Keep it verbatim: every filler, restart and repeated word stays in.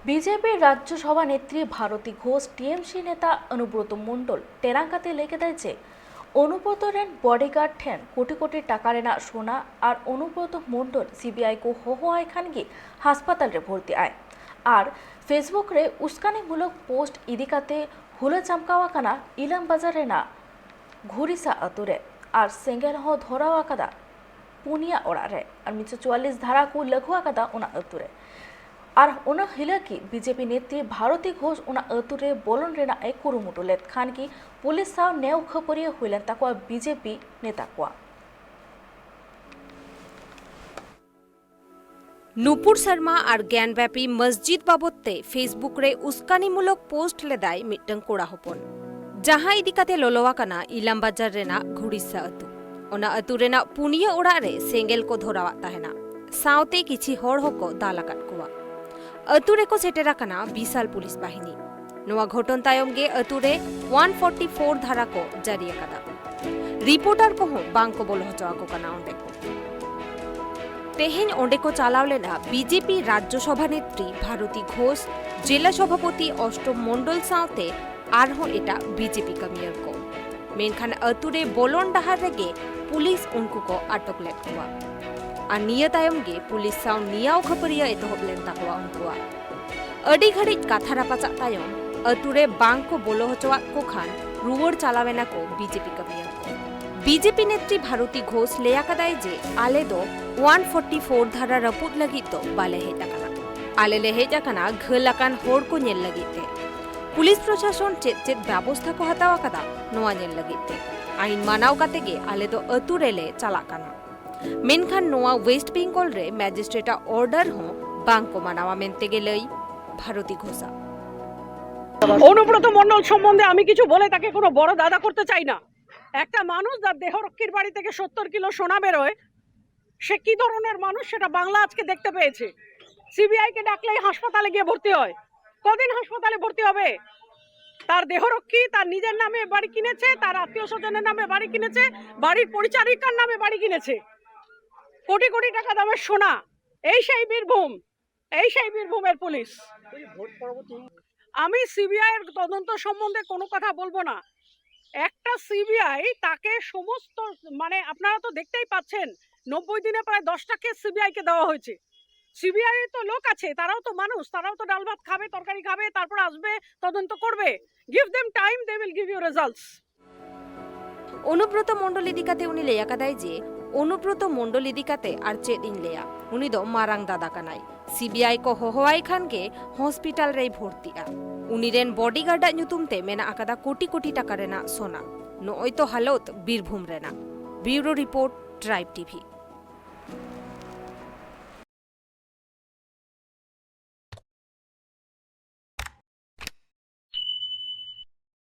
BJP ᱨᱟᱡᱽᱡᱚ ᱥᱚᱵᱷᱟ ᱱᱮᱛᱨᱤ ᱵᱷᱟᱨᱚᱛᱤ ᱜᱷᱳᱥ TMC ᱱᱮᱛᱟ ᱚᱱᱩᱵᱨᱚᱛ ᱢᱚᱱᱰᱚᱞ ᱴᱮᱨᱟᱝ ᱠᱟᱛᱮ ᱞᱟᱹᱭ ᱠᱮᱫᱟᱭ ᱡᱮ ᱚᱱᱩᱵᱨᱚᱛᱚ ᱨᱮᱱ ᱵᱚᱰᱤᱜᱟᱨᱰ ᱴᱷᱮᱱ ᱠᱳᱴᱤ ᱠᱳᱴᱤ ᱴᱟᱠᱟ ᱨᱮᱱᱟᱜ ᱥᱚᱱᱟ ᱟᱨ ᱚᱱᱩᱵᱨᱚᱛᱚ ᱢᱚᱱᱰᱚᱞ ᱥᱤᱵᱤᱟᱭ ᱠᱚ ᱦᱚᱦᱚ ᱟᱭ ᱠᱷᱟᱱ ᱜᱮ ᱦᱟᱥᱯᱟᱛᱟᱞ ᱨᱮ ᱵᱷᱚᱨᱛᱤ ᱟᱭ᱾ ᱟᱨ Facebook ᱨᱮ ᱩᱥᱠᱟᱱᱤᱢᱩᱞᱚᱠ ᱯᱳᱥᱴ ᱤᱫᱤ ᱠᱟᱛᱮ ᱦᱩᱞᱟᱹ ᱪᱟᱢᱠᱟᱣ ᱟᱠᱟᱱᱟ ᱤᱞᱟᱢ ᱵᱟᱡᱟᱨ ᱨᱮᱱᱟᱜ ᱜᱷᱩᱨᱤᱥᱟ ᱟᱛᱳ ᱨᱮ ᱟᱨ ᱥᱮᱸᱜᱮᱞ ᱦᱚᱸ ᱫᱷᱚᱨᱟᱣ ᱟᱠᱟᱫᱟ ᱯᱩᱱᱭᱟ ᱚᱲᱟᱜ ᱨᱮ ᱟᱨ ᱢᱤᱫᱥᱚ ᱪᱩᱣᱟᱞᱞᱤᱥ ᱫᱷᱟᱨᱟ ᱠᱚ ᱞᱟᱹᱜᱩ ᱟᱠᱟᱫᱟ ᱚᱱᱟ ᱟᱛᱳ ᱨᱮ᱾ ᱟᱨ ᱚᱱᱟ ᱦᱤᱞᱟᱹ ᱜᱮ ᱵᱤᱡᱮᱯᱤ ᱱᱮᱛᱨᱤ ᱵᱷᱟᱨᱚᱛᱤ ᱜᱷᱳᱥ ᱚᱱᱟ ᱟᱛᱳ ᱨᱮ ᱵᱚᱞᱚᱱ ᱨᱮᱱᱟᱜ ᱮ ᱠᱩᱨᱩᱢᱩᱴᱩ ᱞᱮᱫ ᱠᱷᱟᱱ ᱜᱮ ᱯᱩᱞᱤᱥ ᱥᱟᱶ ᱱᱮᱣ ᱠᱷᱟᱹᱯᱟᱹᱨᱤᱭᱟᱹ ᱦᱩᱭ ᱞᱮᱱ ᱛᱟᱠᱚᱣᱟ ᱵᱤᱡᱮᱯᱤ ᱱᱮᱛᱟ ᱠᱚᱣᱟᱜ᱾ ᱱᱩᱯᱩᱨ ᱥᱚᱨᱢᱟ ᱟᱨ ᱜᱮᱭᱟᱱᱵᱟᱯᱤ ᱢᱚᱥᱡᱤᱫ ᱵᱟᱵᱚᱛ ᱛᱮ Facebook ᱨᱮ ᱩᱥᱠᱟᱱᱤᱢᱩᱞᱚᱠ ᱯᱳᱥᱴ ᱞᱮᱫᱟᱭ ᱢᱤᱫᱴᱟᱝ ᱠᱚᱲᱟ ᱦᱚᱯᱚᱱ, ᱡᱟᱦᱟᱸ ᱤᱫᱤ ᱠᱟᱛᱮ ᱞᱚᱞᱚ ᱟᱠᱟᱱᱟ ᱤᱞᱟᱢ ᱵᱟᱡᱟᱨ ᱨᱮᱱᱟᱜ ᱜᱷᱩᱲᱤᱥᱟ ᱟᱹᱛᱩ᱾ ᱚᱱᱟ ᱟᱹᱛᱩ ᱨᱮᱱᱟᱜ ᱯᱩᱱᱭᱟᱹ ᱚᱲᱟᱜ ᱨᱮ ᱥᱮᱸᱜᱮᱞ ᱠᱚ ᱫᱷᱚᱨᱟᱣᱟᱜ ᱛᱟᱦᱮᱱᱟ, ᱥᱟᱶᱛᱮ ᱠᱤᱪᱷᱤ ᱦᱚᱲ ᱦᱚᱸᱠᱚ ᱫᱟᱞ ᱟᱠᱟᱫ ᱠᱚᱣᱟ᱾ ᱟᱹᱛᱩ ᱨᱮᱠᱚ ᱥᱮᱴᱮᱨ ᱟᱠᱟᱱᱟ ᱵᱤᱥᱟᱞ ᱯᱩᱞᱤᱥ ᱵᱟᱦᱤᱱᱤ᱾ ᱱᱚᱣᱟ ᱜᱷᱚᱴᱚᱱ ᱛᱟᱭᱚᱢ ᱜᱮ ᱟᱹᱛᱩ ᱨᱮ ᱚᱣᱟᱱ ᱯᱷᱳᱨᱴᱤ ᱯᱷᱳᱨ ᱫᱷᱟᱨᱟ ᱠᱚ ᱡᱟᱹᱨᱤ ᱟᱠᱟᱫᱟ᱾ ᱨᱤᱯᱳᱨᱴᱟᱨ ᱠᱚᱦᱚᱸ ᱵᱟᱝ ᱠᱚ ᱵᱚᱞᱚ ᱦᱚᱪᱚ ᱟᱠᱚ ᱠᱟᱱᱟ ᱚᱸᱰᱮ᱾ ᱛᱮᱦᱮᱧ ᱚᱸᱰᱮ ᱠᱚ ᱪᱟᱞᱟᱣ ᱞᱮᱱᱟ ᱵᱤᱡᱮᱯᱤ ᱨᱟᱡᱽᱡᱚ ᱥᱚᱵᱷᱟ ᱱᱮᱛᱨᱤ ᱵᱷᱟᱨᱚᱛᱤ ᱜᱷᱳᱥ, ᱡᱮᱞᱟ ᱥᱚᱵᱷᱟᱯᱚᱛᱤ ᱚᱥᱴᱚᱢ ᱢᱚᱱᱰᱚᱞ ᱥᱟᱶᱛᱮ ᱟᱨᱦᱚᱸ ᱮᱴᱟᱜ ᱵᱤᱡᱮᱯᱤ ᱠᱟᱹᱢᱤᱭᱟᱹ ᱠᱚ᱾ ᱢᱮᱱᱠᱷᱟᱱ ᱟᱹᱛᱩ ᱨᱮ ᱵᱚᱞᱚᱱ ᱰᱟᱦᱟᱨ ᱨᱮᱜᱮ ᱯᱩᱞᱤᱥ ᱩᱱᱠᱩ ᱠᱚ ᱟᱴᱚᱠ ᱞᱮᱫ ᱠᱚᱣᱟ᱾ ᱟᱨ ᱱᱤᱭᱟᱹ ᱛᱟᱭᱚᱢ ᱜᱮ ᱯᱩᱞᱤᱥ ᱥᱟᱶ ᱱᱮᱭᱟᱣ ᱠᱷᱟᱹᱯᱟᱹᱨᱤᱭᱟᱹ ᱮᱛᱚᱦᱚᱵ ᱞᱮᱱ ᱛᱟᱠᱚᱣᱟ ᱩᱱᱠᱩᱣᱟᱜ᱾ ᱟᱹᱰᱤ ᱜᱷᱟᱹᱲᱤᱡ ᱠᱟᱛᱷᱟ ᱨᱟᱯᱟᱪᱟᱜ ᱛᱟᱭᱚᱢ ᱟᱹᱛᱩ ᱨᱮ ᱵᱟᱝ ᱠᱚ ᱵᱚᱞᱚ ᱦᱚᱪᱚᱣᱟᱫ ᱠᱚ ᱠᱷᱟᱱ ᱨᱩᱣᱟᱹᱲ ᱪᱟᱞᱟᱣ ᱮᱱᱟ ᱠᱚ ᱵᱤᱡᱮᱯᱤ ᱠᱟᱹᱢᱤᱭᱟᱹ ᱠᱚ᱾ ᱵᱤᱡᱮᱯᱤ ᱱᱮᱛᱨᱤ ᱵᱷᱟᱨᱚᱛᱤ ᱜᱷᱳᱥ ᱞᱟᱹᱭ ᱟᱠᱟᱫᱟᱭ ᱡᱮ, "ᱟᱞᱮ ᱫᱚ ᱚᱣᱟᱱ ᱯᱷᱳᱨᱴᱤ ᱯᱷᱳᱨ ᱫᱷᱟᱨᱟ ᱨᱟᱹᱯᱩᱫ ᱞᱟᱹᱜᱤᱫ ᱫᱚ ᱵᱟᱞᱮ ᱦᱮᱡ ᱟᱠᱟᱱᱟ᱾ ᱟᱞᱮ ᱞᱮ ᱦᱮᱡ ᱟᱠᱟᱱᱟ ᱜᱷᱟᱹᱞ ᱟᱠᱟᱱ ᱦᱚᱲ ᱠᱚ ᱧᱮᱞ ᱞᱟᱹᱜᱤᱫ ᱛᱮ᱾ ᱯᱩᱞᱤᱥ ᱯᱨᱚᱥᱟᱥᱚᱱ ᱪᱮᱫ ᱪᱮᱫ ᱵᱮᱵᱚᱥᱛᱷᱟ ᱠᱚ ᱦᱟᱛᱟᱣ ᱟᱠᱟᱫᱟ, ᱱᱚᱣᱟ ᱧᱮᱞ ᱞᱟᱹᱜᱤᱫ ᱛᱮ᱾ ᱟᱹᱭᱤᱱ ᱢᱟᱱᱟᱣ ᱠᱟᱛᱮ ᱜᱮ ᱟᱞᱮ ᱫᱚ ᱟᱹᱛᱩ ᱨᱮᱞᱮ ᱪᱟᱞᱟᱜ ᱠᱟᱱᱟ᱾ ᱢᱮᱱᱠᱷᱟᱱ ᱱᱚᱣᱟ ᱳᱭᱮᱥᱴ ᱵᱮᱝᱜᱚᱞ ᱨᱮ ᱢᱮᱡᱤᱥᱴᱨᱮᱴᱟᱜ ᱚᱨᱰᱟᱨ ᱦᱚᱸ ᱵᱟᱝ ᱠᱚ ᱢᱟᱱᱟᱣᱟ" ᱢᱮᱱᱛᱮ ᱜᱮ ᱞᱟᱹᱭ ᱵᱷᱟᱨᱚᱛᱤ ᱜᱷᱳᱥᱟᱜ। অনুব্রত মণ্ডল সম্বন্ধে আমি কিছু বলে তাকে কোনো বড় দাদা করতে চাই না। একটা মানুষ যার দেহরক্ষীর বাড়ি থেকে সত্তর কিলো সোনা বেরোয়, সে কি ধরনের মানুষ সেটা বাংলা আজকে দেখতে পেয়েছে। সিবিআই কে ডাকলেই হাসপাতালে গিয়ে ভর্তি হয়। কদিন হাসপাতালে ভর্তি হবে? তার দেহরক্ষী তার নিজের নামে বাড়ি কিনেছে, তার আত্মীয় স্বজনের নামে বাড়ি কিনেছে, বাড়ির পরিচারিকার নামে বাড়ি কিনেছে, কোটি কোটি টাকা দামের সোনা। এই সেই বীরভূম, এই সেই বীরভূমের পুলিশ। আমি সিবিআই এর তদন্ত সম্বন্ধে কোনো কথা বলবো না। একটা সিবিআই তাকে সমস্ত, মানে, আপনারা তো দেখতেই পাচ্ছেন, নব্বই দিনে প্রায় দশটা কেস সিবিআই কে দেওয়া হয়েছে। সিবিআই তো লোক আছে, তারাও তো মানুষ, তারাও তো ডাল ভাত খাবে, তরকারি খাবে, তারপর আসবে, তদন্ত করবে। Give them time, they will give you results. Anubrata ᱢᱚᱱᱰᱚᱞ ᱤᱫᱤ ᱠᱟᱛᱮ ᱩᱱᱤ ᱞᱟᱹᱭ ᱟᱠᱟᱫᱟᱭ ᱡᱮ, ᱚᱱᱩᱵᱨᱚᱛᱚ ᱢᱚᱱᱰᱚᱞ ᱤᱫᱤ ᱠᱟᱛᱮ ᱟᱨ ᱪᱮᱫ ᱤᱧ ᱞᱟᱹᱭᱟ, ᱩᱱᱤ ᱫᱚ ᱢᱟᱨᱟᱝ ᱫᱟᱫᱟ ᱠᱟᱱᱟᱭ᱾ ᱥᱤᱵᱤᱟᱭ ᱠᱚ ᱦᱚᱦᱚᱣᱟᱭ ᱠᱷᱟᱱ ᱜᱮ ᱦᱚᱥᱯᱤᱴᱟᱞ ᱨᱮᱭ ᱵᱷᱚᱨᱛᱤᱜᱼᱟ᱾ ᱩᱱᱤ ᱨᱮᱱ ᱵᱚᱰᱤᱜᱟᱨᱰ ᱟᱜ ᱧᱩᱛᱩᱢ ᱛᱮ ᱢᱮᱱᱟᱜ ᱟᱠᱟᱫᱟ ᱠᱳᱴᱤ ᱠᱳᱴᱤ ᱴᱟᱠᱟ ᱨᱮᱱᱟᱜ ᱥᱚᱱᱟ᱾ ᱱᱚᱜᱼᱚᱭ ᱛᱚ ᱦᱟᱞᱚᱛ ᱵᱤᱨᱵᱷᱩᱢ ᱨᱮᱱᱟᱜ᱾ ᱵᱤᱭᱩᱨᱳ ᱨᱤᱯᱳᱨᱴ, ᱴᱨᱟᱭᱤᱵᱽ ᱴᱤᱵᱷᱤ᱾